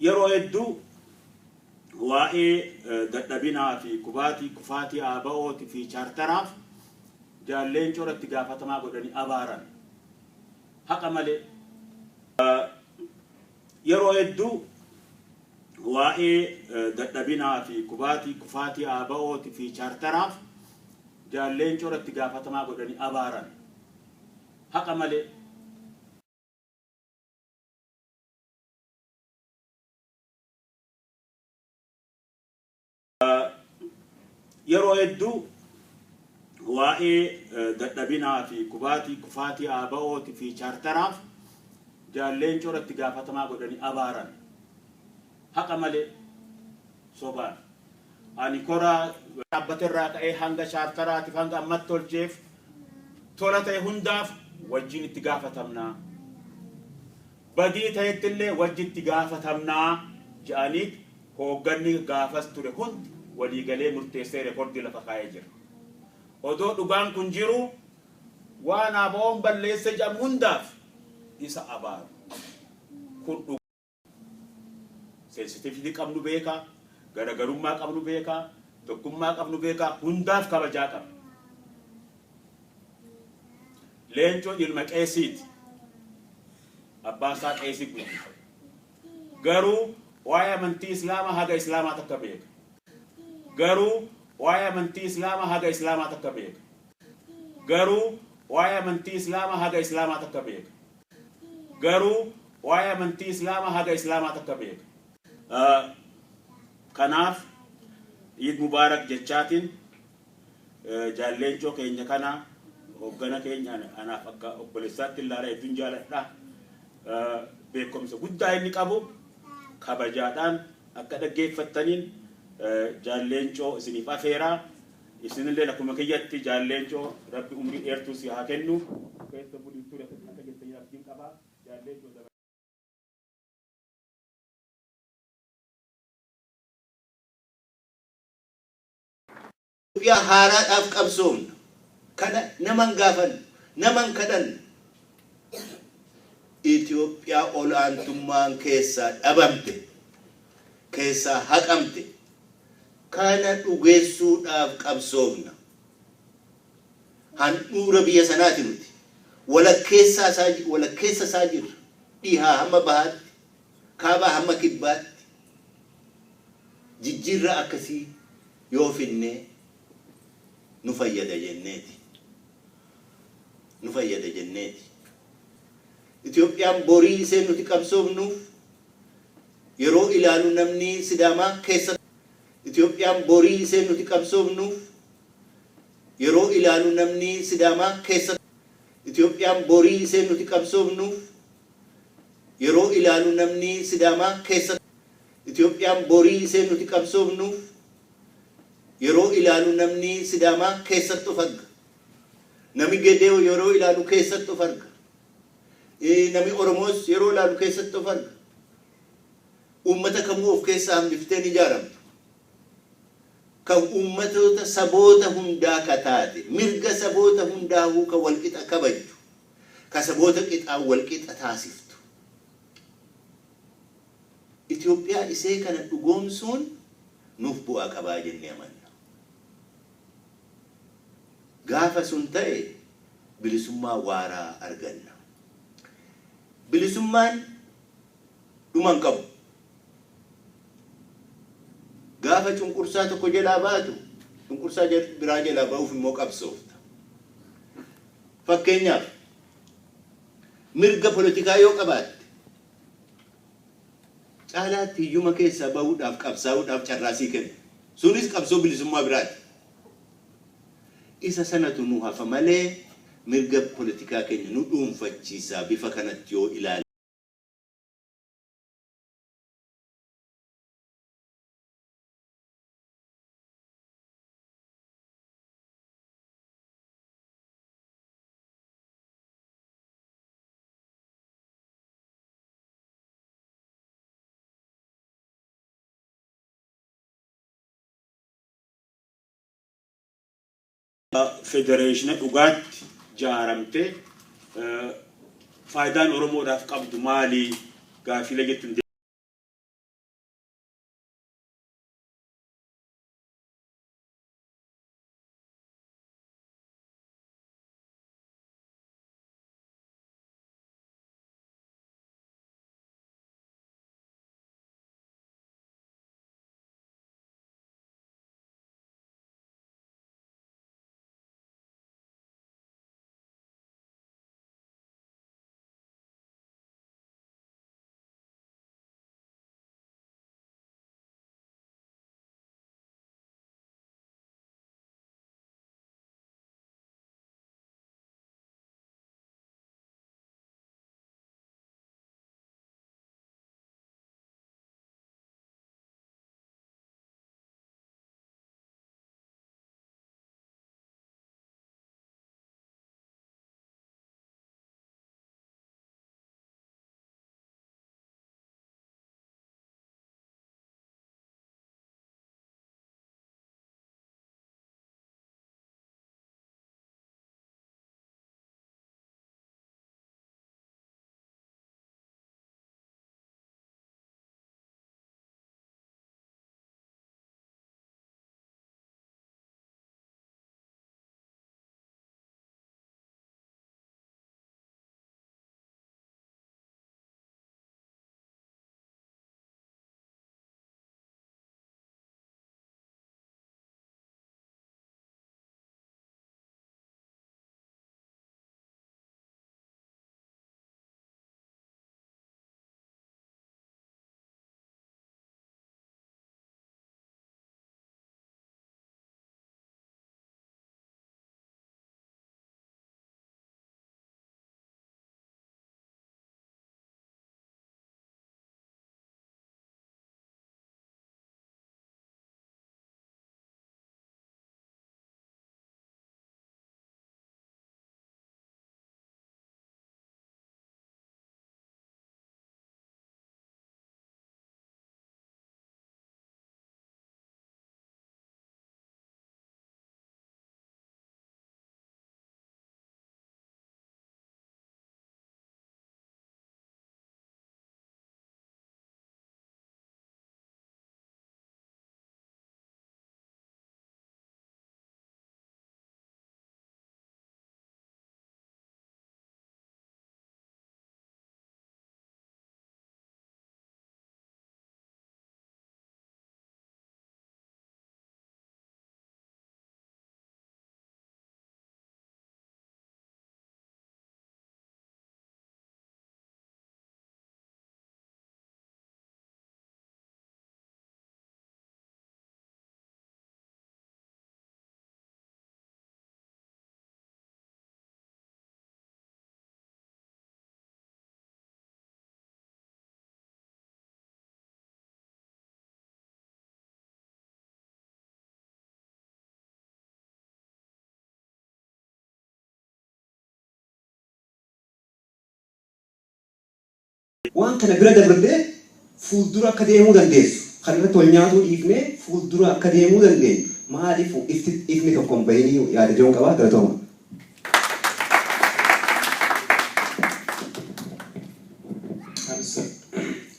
Yeroo hedduu waa'ee dadhabinaa fi kubaatii kufaatii ABO'ti fi chaartaraaf Jaal Leencoo irratti gaafatamaa godhanii abaaran. Haqa malee. Yeroo hedduu waa'ee dadhabinaa fi kubaatii kufaatii ABO'ti fi chaartaraaf Jaal Leencoo irratti gaafatamaa godhanii abaaran. Haqa malee. Yeroo hedduu waa'ee dadhabinaa fi kubaatii kufaatii ABO'ti fi chaartaraaf Jaal Leencoo irratti gaafatamaa godhanii abaaran. Haqa malee. Sobaan. Ani kora dhaabbate irraa ka'ee hanga chaartaraatiif hanga ammatti tolcheef tola ta'e hundaaf wajjin itti gaafatamna. Badii ta'etti illee wajji itti gaafatamna jedhaniit hoogganni gaafas ture hundi walii galee murteessee rekordii lafa kaa'ee jira. Odoo dhugaan kun jiruu waan ABOn balleesse jedhamu hundaaf isa abaaru. Kun dhugaa. Sensitivity qabnu beeka, garagarummaa qabnu beeka, tokkummaa qabnu beeka, hundaaf kabajaa qabna. Leencoon ilma qeesiiti. Abbaan isaa qeesii guddise. Garuu waa'ee amantii Islaamaa haga Islaamaa takka beeka. Garuu waa'ee amantii Islaamaa haga Islaamaa takka beeka. Garuu waa'ee amantii Islaamaa haga Islaamaa takka beeka. Garuu waa'ee amantii Islaamaa haga Islaamaa takka beeka. Kanaaf Iid Mubaarak jechaatiin Jaal Leencoo keenya kana hooggana keenya anaaf akka obbolessaatti ilaala, hedduun jaaladha. Beekumsa guddaa inni qabu kabajaadhaan akka dhaggeeffattaniin Jaal Leencoo isiniif afeera. Isinillee akkuma kiyyatti Jaal Leencoo Rabbi umrii dheertuu si haa kennu. Keessa bulii ture akka jettaniin abdiin qaba. Jaal Leencoo dabalatee. Itoophiyaa haaraadhaaf qabsoofna. Kana nama hin gaafannu, nama hin kadhannu. Itoophiyaa ol'aantummaan keessaa dhabamte, keessaa haqamte kana dhugeessuudhaaf qabsoofna. Handhuura biyya sanaati nuti. Walakkeessaa isaa walakkeessa isaa jirra. Dhihaa hamma bahaatti, kaabaa hamma kibbaatti. Jijjiirraa akkasii yoo finne nu fayyada jenneeti. Nu fayyada jenneeti. Itoophiyaan borii iseen nuti qabsoofnuuf yeroo ilaalu namni Sidaamaa keessa Itoophiyaan borii iseen nuti qabsoofnuuf yeroo ilaalu namni Sidaamaa keessa Itoophiyaan borii iseen nuti qabsoofnuuf yeroo ilaalu namni Sidaamaa keessa Itoophiyaan borii iseen nuti qabsoofnuuf yeroo ilaalu namni Sidaamaa keessatti of arga. Nami Gede'oo yeroo ilaalu keessatti of arga. Nami Oromoos yeroo ilaalu keessatti of arga. Uummata kamuu of keessaa hambiftee hin ijaaramtu. Kan uummatoota saboota hundaa ka taate, mirga saboota hundaahuu ka walqixa kabajju, ka saboota qixaan walqixa taasiftu. Itoophiyaa isee kana dhugoomsuun nuuf bu'aa qabaa jennee amanna. Gaafa sun ta'e bilisummaa waaraa arganna. Bilisummaan dhuma hin qabu. Gaafa cunqursaa tokko jalaa baatu, cunqursaa biraa jalaa ba'uuf immoo qabsoofta. Fakkeenyaaf, mirga polotikaa yoo qabaatte, caalaatti hiyyuma keessaa bahuudhaaf qabsaa'uudhaaf carraa sii kenna. Sunis qabsoo bilisummaa biraati. Isa sanatu nu hafa malee mirga polotikaa keenya nu dhuunfachiisa bifa kanatti yoo ilaalle. Federeeshina dhugaatti jaaramte faayidaan Oromoodhaaf qabdu maali? Gaafiilee jettuun Waan kana bira dabartee fuuldura akka deemuu dandeessu. Kan irratti wal nyaatuu dhiifnee fuuldura akka deemuu dandeenyu. Maaliif ifni tokko hin bahinii yaada jiruun qabaa galatooma.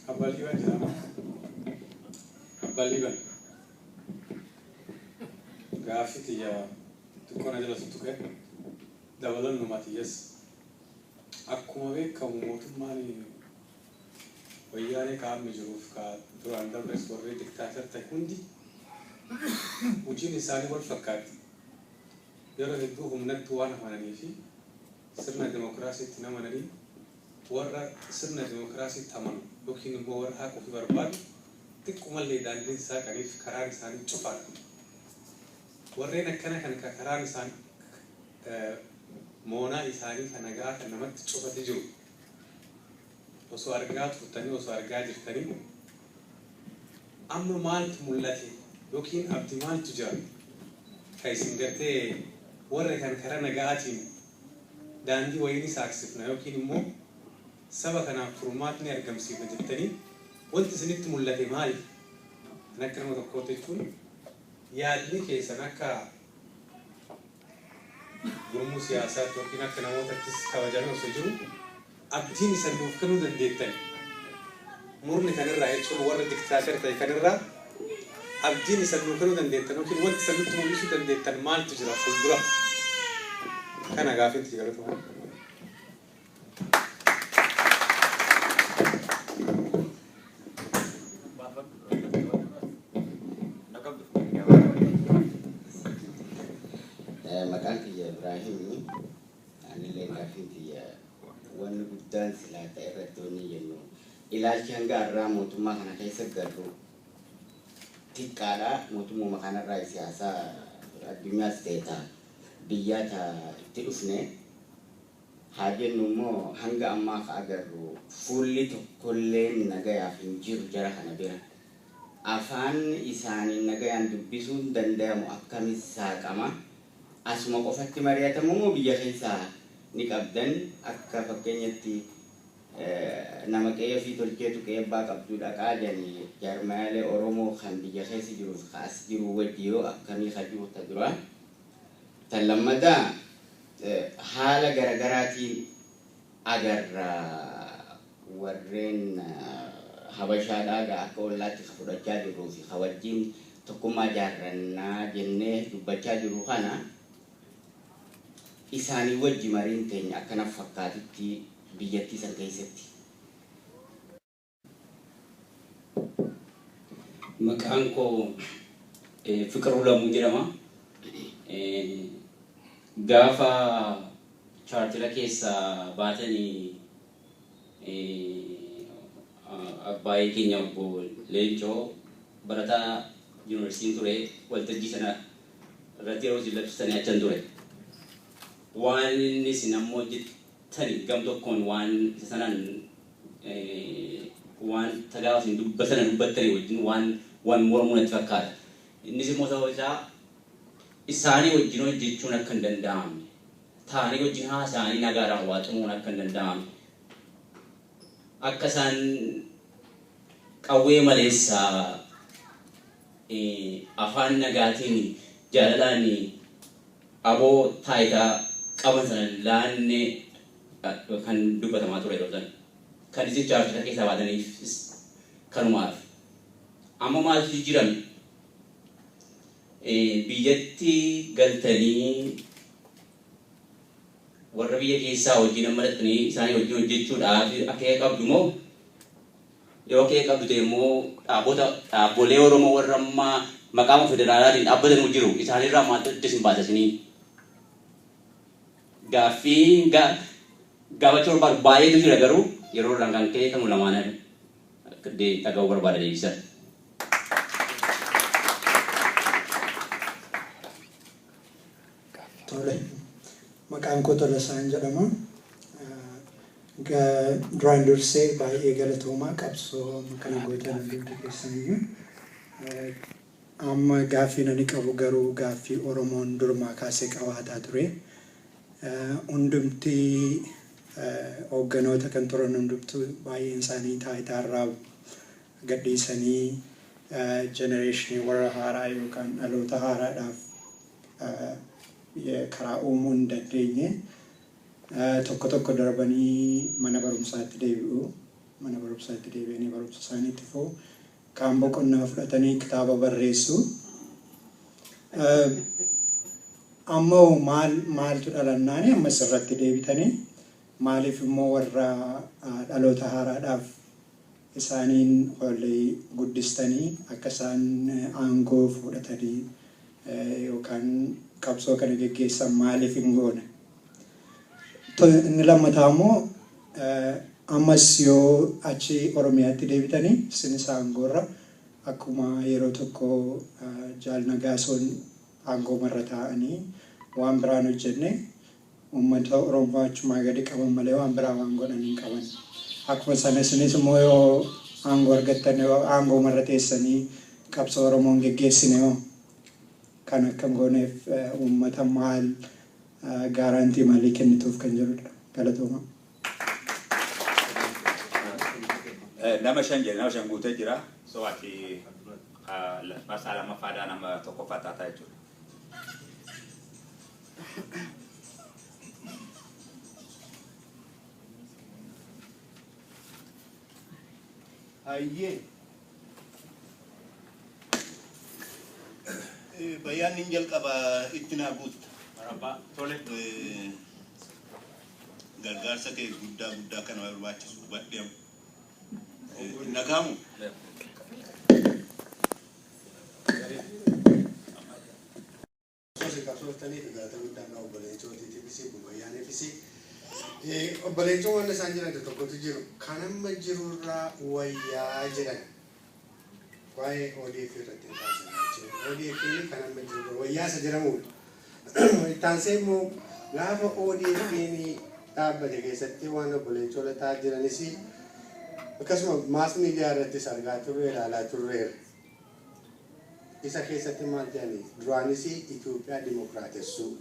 Abbaa Liiban jedhama. Abbaa Liiban. Gaaffii tiyya xiqqoo na jala tuttuqe dabalannumaa tiyyas. Akkuma beekamu mootummaan wayyaanee kaa'amni jiruuf ka duraan dabres warri dictator ta'e hundi hojiin isaanii wal fakkaatti. Yeroo hedduu humnatti waan amananii fi sirna dimokiraasiitti amananii warra sirna dimokiraasiitti amanu yookiin immoo warra haqa ofii barbaadu xiqqumallee daandiin saaqaniif karaan isaanii cufaadha. Warreen akkana kan karaan isaanii moonaa isaanii kan nagaa kan namatti cufate jiru osoo argaa turtanii osoo argaa jirtanii amma maaltu mul'ate yookiin abdii maaltu jira kan isin gartee warra kan karaa nagaatiin daandii wayii saaqsifna yookiin immoo saba kanaaf furmaatni argamsiifna jettanii wanti isinitti mul'ate maali? Kan akka nama tokkootti jechuun yaadni keessan akka gurmuu siyaasaatti yookiin akka namootattis kabajamee osoo jiru abdiin isan nuuf kennuu dandeettan Murni kanirraa jechuun warra diktaatara ta'e kanirraa abdiin isan nuu kennuu dandeettan yookiin wanti isan nutti mul'isuu dandeettan maaltu jira fuuldura? Kana gaaffiin galatoomaa. Maqaan kiyya Ibraahim. Anillee gaaffiin kiyya wanni guddaan silaa ta'e irratti wanni jennu ilaalchi hanga har'aa mootummaa kana keessa gallu xiqqaadha. Mootummaa kanarraa siyaasaa addunyaas ta'e ta'a biyyaa ta'a itti dhufne haa jennu immoo hanga ammaa ka agarru fuulli tokkollee nagayaaf hin jiru jara kana bira. Afaan isaanii nagayaan dubbisuun danda'amu akkamis saaqama? Asuma qofatti mari'atamu moo biyya keessaa ni qabdan? Akka fakkeenyatti nama qe'ee ofii tolcheetu qe'ee abbaa qabduu dhaqaa jedhanii jaarmaalee Oromoo kan biyya keessa jiruuf ka as jiru wajji yoo akkamii ka jiru ta dura. Tan lammataa, haala garagaraatiin agarra warreen Habashaadhaa gaa akka ollaatti ka fudhachaa jirruu fi ka wajjin tokkummaa jaarrannaa jennee dubbachaa jirru kana isaanii wajji mariin teenya akkana fakkaatutti biyyattii san keessatti. Maqaan koo Fiqiruu Lamuu jedhama. Gaafa chaartira keessaa baatanii abbaayee keenya obbo Leencoo barataa yuunivarsiitiin ture, waltajjii sana irratti yeroo isin labsitanii achan ture. Waan inni isin ammoo hojjettani gam tokkoon waan isa sanaan waan gaafa isin dubbatan dubbattanii wajjin waan mormuu natti fakkaata. Innis immoo sababa isaa isaanii wajjin hojjechuun akka hin danda'amne, taa'anii wajjin haasa'anii nagaadhaan waa xumuruun akka hin danda'amne, akka isaan qawwee maleessaa afaan nagaatiin jaalalaan aboo taayitaa qaban sana laannee kan dubbatamaa ture yeroo sana. Kan isin chaartira keessaa baataniifis kanumaaf. Amma maaltu jijjiirame? Biyyatti galtanii warra biyya keessaa wajjin amma dhattanii isaanii wajjin hojjechuudhaaf akeeka qabdu moo, yoo akeeka qabdu ta'e immoo dhaabota dhaabbolee Oromoo warra ammaa maqaa federaalaatiin dhaabbatanuu jiru, isaanirraa maaltu adda isin baasa isinii? Gaaffii gaafachuu barbaadu baay'eetu jira, garuu yeroo irraan kan ka'e kan lamaan dhaga'uu barbaada deebisan. Tole. Maqaan koo Tolasaan jedhama. Duraan dursee baay'ee galatoomaa qabsoo kana gootan hundi keessaniyyuu. Amma gaaffii ani qabu garuu gaaffii Oromoon durumaa kaasee qabaataa ture. Hundumti hoogganoota kan turan hundumtuu baay'een isaanii taayitaarraa gadhiisanii generation warra haaraa yookaan dhaloota haaraadhaaf karaa uumuu hin dandeenye. Tokko tokko darbanii mana barumsaatti deebi'u. Mana barumsaatti deebi'anii barumsa isaaniitti fufu. Kaan boqonnaa fudhatanii kitaaba barreessu. Ammoo maal maaltu dhalannaani ammas irratti deebitanii maaliif immoo warra dhaloota haaraadhaaf isaaniin olii guddistanii akka isaan aangoo fudhatanii yookaan qabsoo kana geggeessan maaliif hin goone? Inni lammataa immoo, ammas yoo achi Oromiyaatti deebitanii isinis aangoorra akkuma yeroo tokko Jaal Nagaasoon aangoo marra taa'anii waan biraan hojjenne, uummata Oromoo achumaa gadi qaban malee waan biraa waan godhan hin qaban. Akkuma sana isinis immoo yoo aangoo argattan, yoo aangoo marra teessanii qabsoo Oromoon geggeessine hoo, kan akkam gooneef uummata maal guarantee maalii kennituuf kan jedhudha. Galatooma. Nama shan jedhe, nama shan guutee jira. So ati marsaa lammaffaadhaa nama tokkoffaa taataa jechuudha. Hayyee. Bayyaan nin jalqaba itti naa guutta. Marabbaa tole. Gargaarsa kee guddaa guddaa kana barbaachisu hubadhe. Nagaamu. Qabsooftanii fi galata guddaan obbo Leencootiifis Bayyaaniifis. Obbo Leencoon waan isaan jedhan tokkotu jiru. Kan amma jirurraa wayyaa jedhan. Waa'ee ODF irratti hin kaasan jechuudha. ODF kan amma jirurraa wayyaa isa jedhamudha. Ittaansee immoo gaafa ODF dhaabbate keessatti waan obbo Leencoo Lataa jiranis akkasuma mass media irrattis argaa turre, ilaalaa turreera. Isa keessatti maal jedhani? Duraanis Itoophiyaa dimokiraatessuu.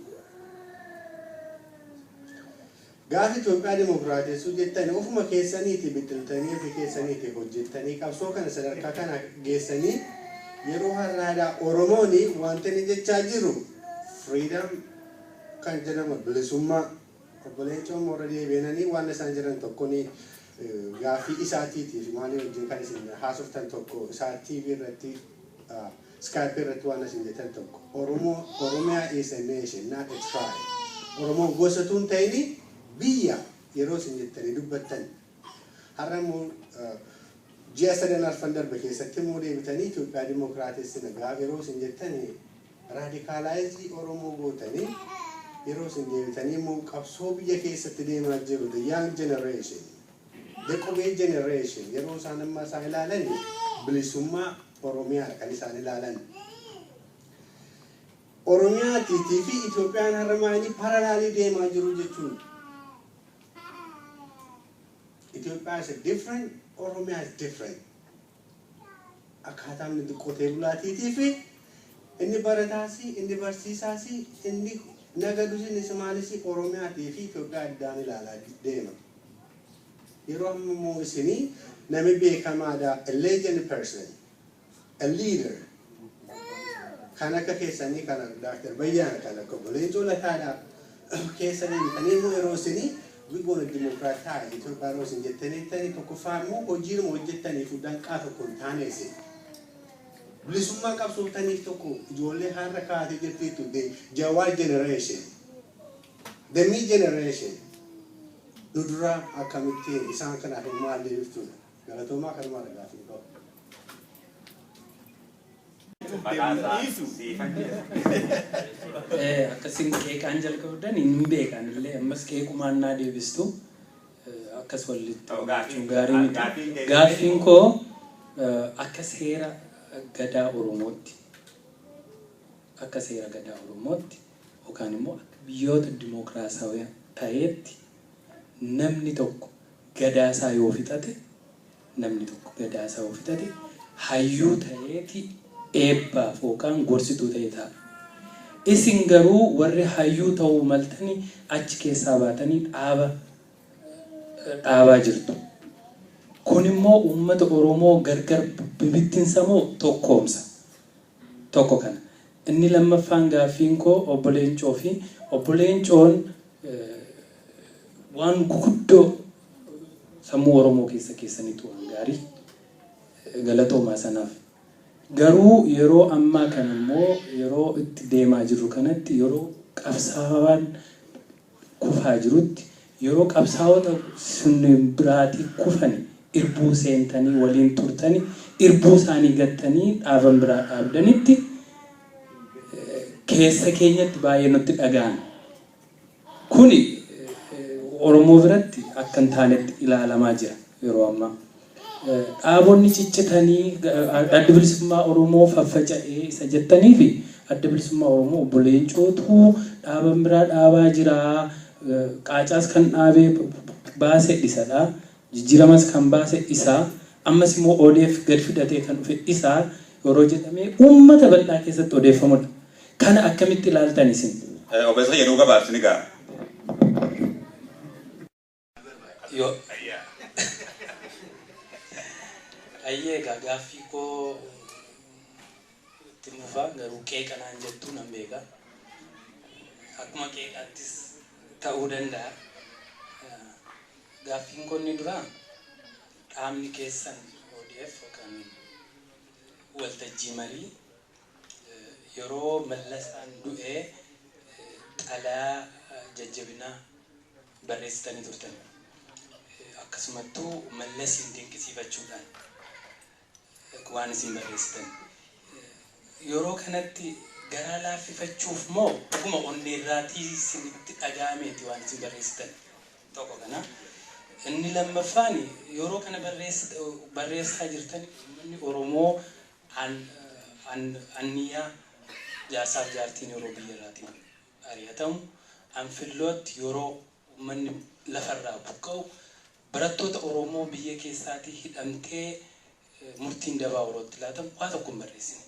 Gaafa Itoophiyaa dimokiraatessuu jettani, ofuma keessaniiti biqiltanii, ofii keessaniiti hojjettanii, qabsoo kana sadarkaa kana geessanii, yeroo har'aadhaa Oromoon wanta inni jechaa jiru freedom kan jedhamu bilisummaa. Obbo Leencoon warra deebi'anii waan isaan jedhan tokko ni gaaffii isaatiitiif maalii wajjin kan isin haasoftan tokko isaa TV irratti, Skype irratti waan isin jettan tokko, Oromoo, Oromiyaa is a nation, not a tribe. Oromoon gosatu hin ta'ini biyya yeroo isin jettanii dubbattan, har'a immoo ji'a sadan arfan darbe keessatti immoo deebitanii Itoophiyaa dimokiraatessina gaafa yeroo isin jettanii, radicalize Oromoo gootanii, yeroo isin deebitanii immoo qabsoo biyya keessatti deemaa jiru, the young generation, the qubee generation, yeroo isaan amma isaan ilaalan bilisummaa Oromiyaa kan isaan ilaalan. Oromiyaatiitii fi Itoophiyaan har'a maalii parallel deemaa jiru jechuudha. Itoophiyaa is a different, Oromiyaa is different. Akkaataan nuti qotee bulaatiitii fi inni barataas, inni barsiisaas, inni nagadus, inni simaalis Oromiyaatii fi Itoophiyaa addaan ilaalaa deema. Yeroo amma immoo isinii nami beekamaadha, a legend person, a leader, kan akka keessanii kana Dr. Bayyaan, kan akka obbo Leencoo Lataadha keessanii kan immoo yeroo isinii "We gonna democratize Itoophiyaa" yeroo isin jettanii, tokkoffaa immoo hojiiruma hojjettaniif danqaa tokko hin taane isin. Bilisummaa qabsooftaniif tokko ijoollee har'a kaatee jirtiitu, the Jawar generation, the me generation. Nu dura akkamittiin isaan kanaaf maal deebiftuudha? Galatoomaa, kanumaa gaaffii qabu. Maqaasaa siifan jedha. Akkasiin qeeqaan jalqabdan hin beekan illee ammas qeequmaan naa deebistu, akkas walitti gaarii miti. Gaaffiin koo akka seera gadaa Oromootti, akka seera gadaa Oromootti yookaan immoo akka biyyoota dimookiraasawaa ta'eetti, namni tokko gadaasaa yoo fixate, namni tokko gadaasaa yoo fixate, hayyuu ta'eeti eebbaaf yookaan gorsituu ta'e ta'a. Isin garuu warri hayyuu ta'uu maltanii achi keessaa baatanii dhaaba dhaabaa jirtu. Kun immoo uummata Oromoo gargar bibittinsa moo tokkoomsa? Tokko kana. Inni lammaffaan gaaffiin koo obbo Leencoo fi obbo Leencoon waan guguddoo sammuu Oromoo keessa keessaniitu waan gaarii, galatoomaa sanaaf. Garuu yeroo ammaa kana immoo yeroo itti deemaa jirru kanatti, yeroo qabsaawaan kufaa jirutti, yeroo qabsaa'ota sun biraatii kufani irbuu seentanii waliin turtanii, irbuu isaanii gattanii dhaaban biraa dhaabdanitti, keessa keenyatti baay'ee nutti dhaga'ame. Kuni Oromoo biratti akka hin taanetti ilaalamaa jira yeroo ammaa. Dhaabonni ciccitanii Adda Bilisummaa Oromoo faffaca'ee isa jettanii fi Adda Bilisummaa Oromoo obbo Leencootu dhaaban biraa dhaabaa jira. Qaacaas kan dhaabee baase isadha. Jijjiiramas kan baase isaa. Ammas immoo ODF gad fidatee kan dhufe isaa yeroo jedhamee uummata bal'aa keessatti odeeffamudha. Kana akkamitti ilaaltan isin? Obboleessa kiyya, nuu gabaabsi ni ga'a. Yoo. Ayyee, egaa gaaffii koo itti fufaa, garuu qeeqa naan jettuu nan beeka. Akkuma qeeqaattis ta'uu danda'a. Gaaffiin koo inni duraa dhaabni keessan ODF ODF kan waltajjii marii yeroo Mallasaan du'ee xalayaa jajjabinaa barreessitanii turtan. Akkasumattuu Mallasiin dinqisiifachuudhaan waan isin barreessitan. Yeroo kanatti garaa laaffifachuuf moo dhuguma onneerraatii isinitti dhaga'ameeti waan isin barreessitan tokko kana. Inni lammaffaan yeroo kana barreessaa jirtan uummanni Oromoo anniyaa jaarsaaf jaartiin yeroo biyya irraatiin ari'atamu, anfillootti yeroo uummanni lafarraa buqqa'u, barattoota Oromoo biyya keessaatii hidhamtee murtiin dabaa Oromootti laatamu waa tokko hin barreessine.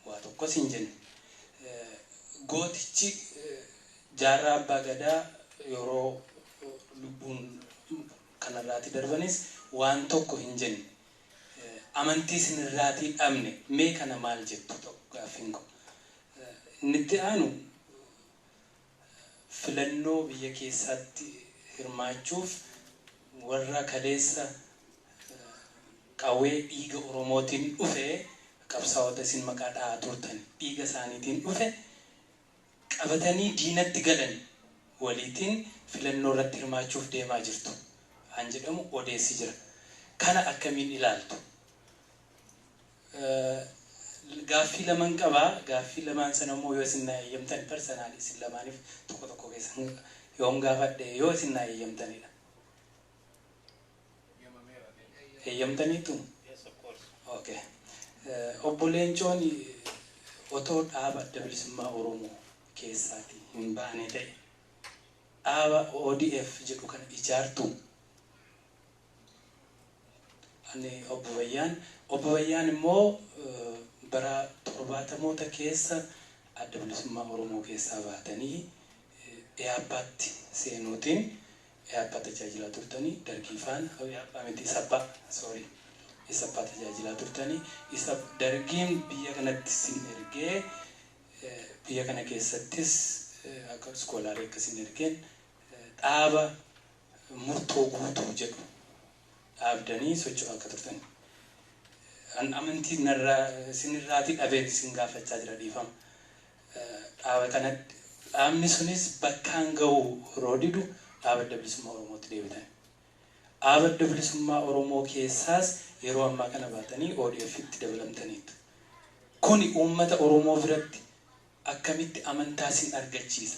Waa tokkos hin jenne. Gootichi jaarraa abbaa gadaa yeroo lubbuun kanarraatii darbanis waan tokko hin jenne. Amantii isinirraatii dhabne mee kana maal jettu tokko gaaffiin koo. Inni itti aanu filannoo biyya keessatti hirmaachuuf warra kaleessa qawwee dhiiga Oromootiin dhufe qabsaa'ota isin maqaa dha'aa turtan dhiiga isaaniitiin dhufe qabatanii diinatti galan waliitiin filannoo irratti hirmaachuuf deemaa jirtu an jedhamu odeessi jira. Kana akkamiin ilaaltu? Gaaffii lamaan qabaa. Gaaffii lamaan sana immoo yoo isin naa eeyyamtan personally isin lamaaniif tokko tokko keessan yoon gaafadhe yoo isin naa eeyyamtanidha. Eeyyamtaniitu? Okay. Obbo Leencoon otoo dhaaba Adda Bilisummaa Oromoo keessaatii hin baane ta'e dhaaba ODF jedhu kana ijaartu. Ani Obbo Bayyaan immoo bara 70moota keessa Adda Bilisummaa Oromoo keessaa baatanii EAPAatti seenuutiin EAPA tajaajilaa turtanii dargii faana EAPA miti ISAPA sorry ISAPA tajaajilaa turtanii isa dargiin biyya kanatti sin ergee biyya kana keessattis akka scholar akka sin ergeen dhaaba murtoo guutuu jedhu dhaabdanii socho'aa akka turtan. An amantii narraa sinirraatii dhabeen isin gaafachaa jira dhiifama. Dhaaba kanatti dhaabni sunis bakkaan ga'u yeroo didu dhaaba Adda Bilisummaa Oromootti deebitan. Dhaaba Adda Bilisummaa Oromoo keessaas yeroo ammaa kana baatanii ODF'tti dabalamtaniitu. Kuni uummata Oromoo biratti akkamitti amantaa isin argachiisa?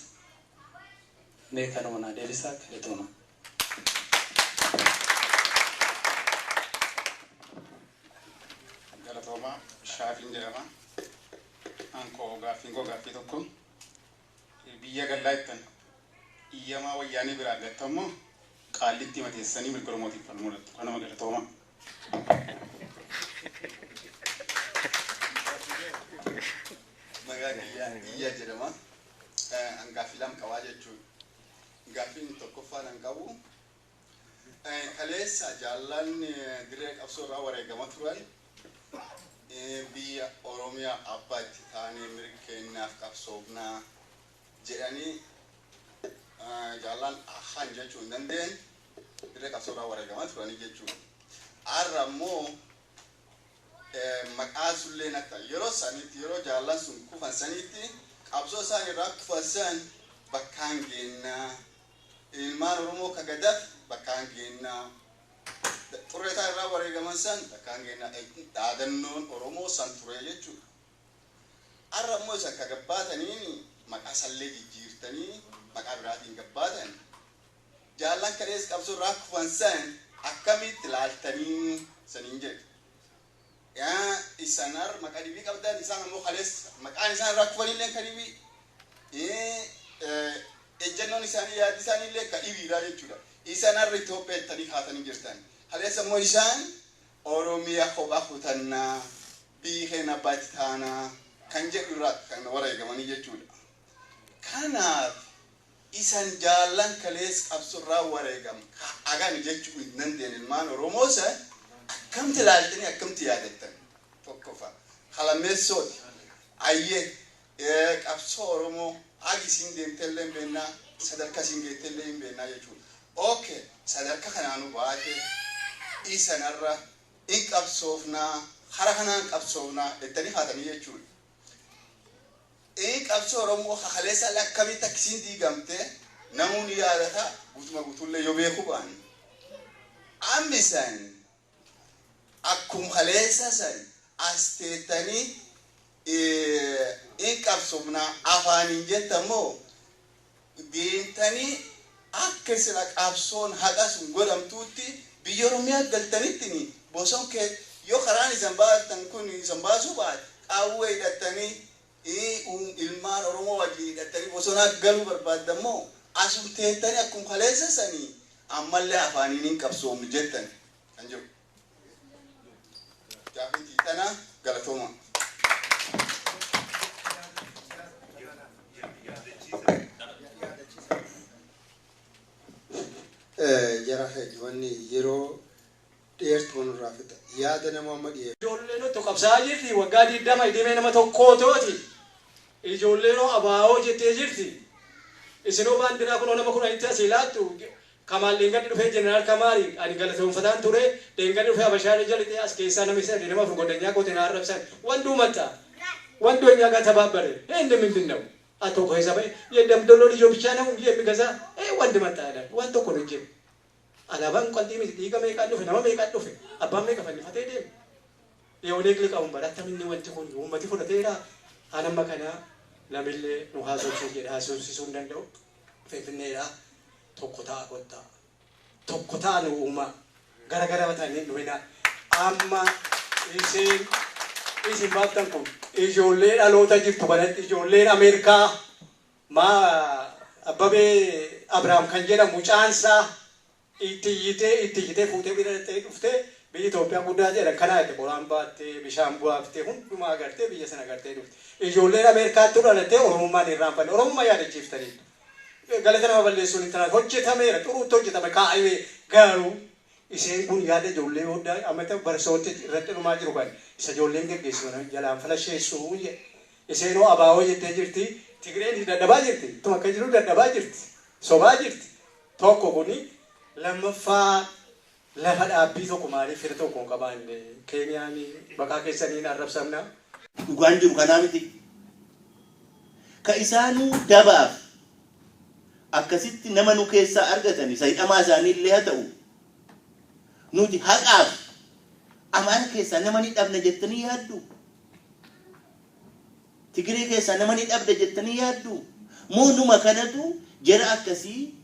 Mee kanuma naa deebisaa, galatooma. Galatooma, Shaafiin jedhama. Ankoo gaaffiin koo gaaffii tokko. Biyya gallaa jettan iyyamaa wayyaanii biraa argattammoo qaallitti mateessanii mirga Oromootiif falmuu dhattu. Kanuma, galatooma. Maqaa kiyyaa Iyyaa jedhama. An gaaffii lama qabaa jechuudha. Gaaffiin tokkoffaan an qabu kaleessa jaallan dirree qabsoo irraa wareegama turan biyya Oromiyaa abbaa itti taanee mirga keenyaaf qabsoofnaa jedhanii jaallan ahan jechuu hin dandeenye dirree qabsoo irraa wareegama turanii jechuudha. Har'a immoo maqaa sullee akka yeroo sanitti yeroo jaallan sun kufan sanitti qabsoo isaan irraa kufan san bakkaan geennaa, ilmaan Oromoo ka gadaf bakkaan geennaa, xurreetaa irraa wareegaman san bakkaan geennaa dhaadannoon Oromoo san ture jechuudha. Har'a immoo isan ka gabbaataniin maqaa sallee jijjiirtanii maqaa biraatiin gabbaatan jaallan kalees qabsoo irraa kufan san akkamitti laaltanii saniin jedhe. Yaa isanar maqaa dhibii qabdan, isaan ammoo kalees maqaan isaan irraa kufanillee ka dhibii, ejjennoon isaanii yaaddi isaanii ka dhibiidha jechuudha. Isaan har'a Itoophiyaa jettanii kaatanii jirtan. Kaleessa immoo isaan Oromiyaa kophaa kutannaa, biyyi keenya abbaa itti taanaa kan jedhu irraa kan wareegamanii jechuudha. Kanaaf isan jaallan kalees qabsoo irraa wareegam agan jechuu hin dandeenye ilmaan Oromoo san akkamti ilaaltanii akkamti yaadattan tokkoffaa. Kalammeessooti. Ayyee qabsoo Oromoo hagi isin deemtellee hin beennaa, sadarkaa isin geettellee hin beennaa jechuudha. Okay, sadarkaa kanaanuu baate isanarra In qabsoofnaa, hara kanaan qabsoofnaa jettanii haatanii jechuudha. Inni qabsoo Oromoo kaleessa akkamitti akkasiin diigamte namoonni yaadata, guutuma guutuullee yoo beeku ba'an. Ammi san akkuma kaleessa san as teettanii in qabsoofnaa afaaniin jettammoo deemtanii akka sila qabsoon haqa sun godhamtuutti biyya Oromiyaa galtanitti boson kee yoo karaan isan baatan kun isan baasuu baate, qawwee hidhattanii, ilmaan Oromoo wajjin hidhattanii bosonaa galuu barbaadammoo asum teettanii akkuma kaleessa sanii ammallee afaaniin hin qabsoomnu jettan kan jiru. Gaaffii tana, galatooma. Jara wanni yeroo dheertuu nurraa fixa yaada nama amma dhiyeessu. Ijoolleen otoo qabsaa'aa jirti waggaa 20 idimee nama tokkootooti. Ijoolleen abaa'oo jettee jirti. Isinoo baandiraa kunoo nama 10tti asii laattu. Kamaal dheengaddi dhufee, Jeneraal Kamaali ani galatoonfataan ture, dheengaddi dhufee Abashaarri jalixee as keessaa namni sadii nama afur goddanyaa koote na arrabsan. ወንዱ መጣ፣ ወንዱ እኛ ጋር ተባበረ። ይህ ምንድን ነው? አቶ ከሂሳብ የደምዶሎ ልጆ ብቻ ነው እንጂ የሚገዛ ይህ ወንድ መጣ ያለ waan tokko nu jedhu. Alaabaan qalbii miti, dhiiga meeqaan dhufe, nama meeqaan dhufe, abbaan meeqa fannifatee deeme. Yeolee liqaa'uun barattamni wanti kun uummati fudhateera. Anamma kana namillee nu haasofsiisu jedhe haasofsiisuu hin danda'u. Finfinneedha, tokko ta'a, kottaa. Tokko ta'a, nu uumaa. Gara gara batanii dhufina. Amma isin baaftan kun ijoollee dhaloota jirtu kanatti, ijoolleen Ameerikaa maa Abbabee Abrahaam kan jedhamu mucaansaa itti iyyitee itti iyyitee fuutee bira dhaqxee dhuftee, biyya Itoophiyaa guddaa jedhan kanaa itti qoraan baattee, bishaan bu'aaftee, hundumaa agartee, biyya sana agartee dhufte. Ijoolleen Ameerikaatti dhalattee Oromummaan irraanfanne, Oromummaa yaadachiiftanii. Galata nama balleessuun hin taane, hojjetameera, xuruutti hojjetame kaa'amee, garuu isheen kun yaada ijoollee hodhaa amata barsoota irratti dhumaa jiru kan isa ijoolleen geggeessu jalaan falasheessuu jedhe. Isheenoo abaa'oo jettee jirti. Tigreen dadhabaa jirti. Tuma akka jiru dadhabaa jirti. Sobaa jirti. Tokko kuni, lammaffaa lafa dhaabbii tokko maaliif fira tokko hin qabaanne? Keeniyaan maqaa keessaniin arrabsamna. Dhugaan jiru kanaa miti. Ka isaanuu dabaaf akkasitti nama nu keessaa argatan, isa hidhamaa isaanii illee haa ta'u, nuti haqaaf Amaara keessaa nama ni dhabna jettanii yaaddu? Tigiree keessaa nama ni dhabda jettanii yaaddu? Moo numa kanatu jara akkasii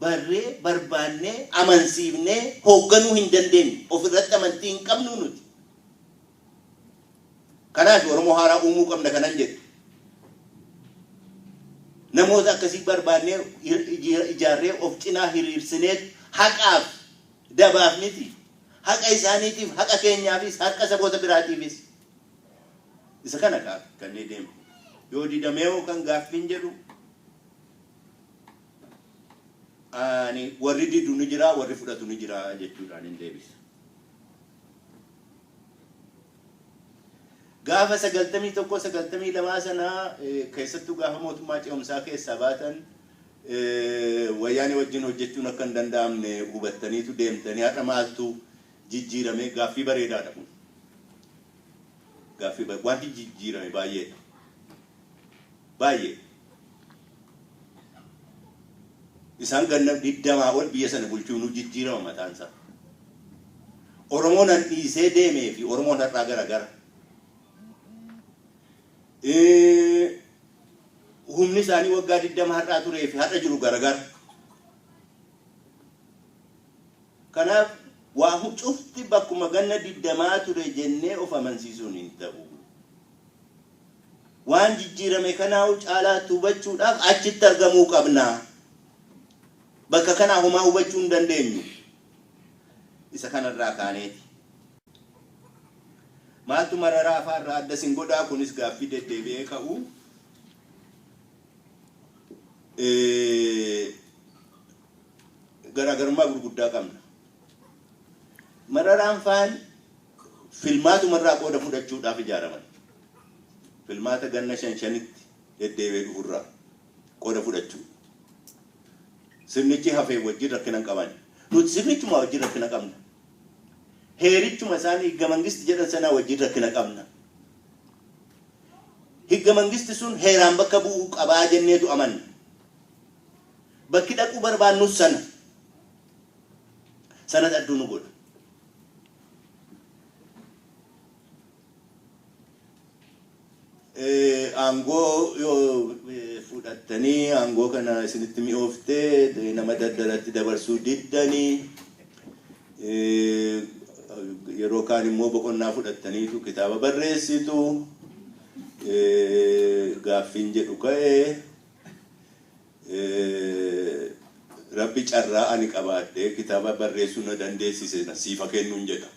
barree barbaannee amansiifnee hoogganuu hin dandeenye? Ofirratti amantii hin qabnu nuti. Kanaaf Oromoo haaraa uumuu qabna kanan jedhu. Namoota akkasii barbaannee ijaarree of cinaa hiriirsinee haqaaf dabaaf miti. Haqa isaaniitiif, haqa keenyaafis, haqa saboota biraatiifis. Isa kana kanneen deemu. Yoo didamee kan gaaffiin jedhu, ani warri didu ni jira, warri fudhatu ni jira jechuudhaan hin deebisa. Gaafa 91, 92 sanaa, keessattuu gaafa mootummaa ce'umsaa keessaa baatan, Wayyaanee wajjin hojjechuun akka hin danda'amne hubattaniitu deemtanii, har'a maaltu jijjiirame? Gaaffii bareedaadha kun. Gaaffii wanti jijjiirame baay'eedha. Baay'ee. Isaan ganna 20 ol biyya sana bulchuun jijjiirama mataan isaa. Oromoon an dhiisee deemee fi Oromoon har'aa gara gara. Humni isaanii waggaa 20 har'aa turee fi har'a jiru garagara. Kanaaf waa cufti bakkuma ganna 20 ture jennee of amansiisuun hin ta'u. Waan jijjiirame kanaa'u caalaatti hubachuudhaaf achitti argamuu qabna. Bakka kanaa homaa hubachuu hin dandeenyu. Isa kanarraa kaaneeti. Maaltu Mararaa afaarraa adda sin godhaa? Kunis gaaffii deddeebi'ee ka'u. Garaagarummaa gurguddaa qabna. Mararaan faan filmaatumarraa qooda fudhachuudhaaf ijaaraman. Filmaata ganna shan shanitti deddeebi'ee dhufurraa qooda fudhachuu. Sirnichi hafee wajjin rakkina hin qaban. Nuti sirnichuma wajjin rakkina qabna. Heerichuma isaan higga mangisti jedhan sanaa wajjin rakkina qabna. Higga mangisti sun heeraan bakka bu'uu qabaa jenneetu amanna. Bakki dhaquu barbaannus sana. Sanas adduu nu godha. Aangoo yoo fudhattanii aangoo kana isinitti mi'ooftee nama daldalatti dabarsuu diddanii, yeroo kaan immoo boqonnaa fudhattaniitu kitaaba barreessitu, gaaffiin jedhu ka'ee, Rabbi carraa ani qabaadhee kitaaba barreessuu na dandeessise siifa kennuun jedha.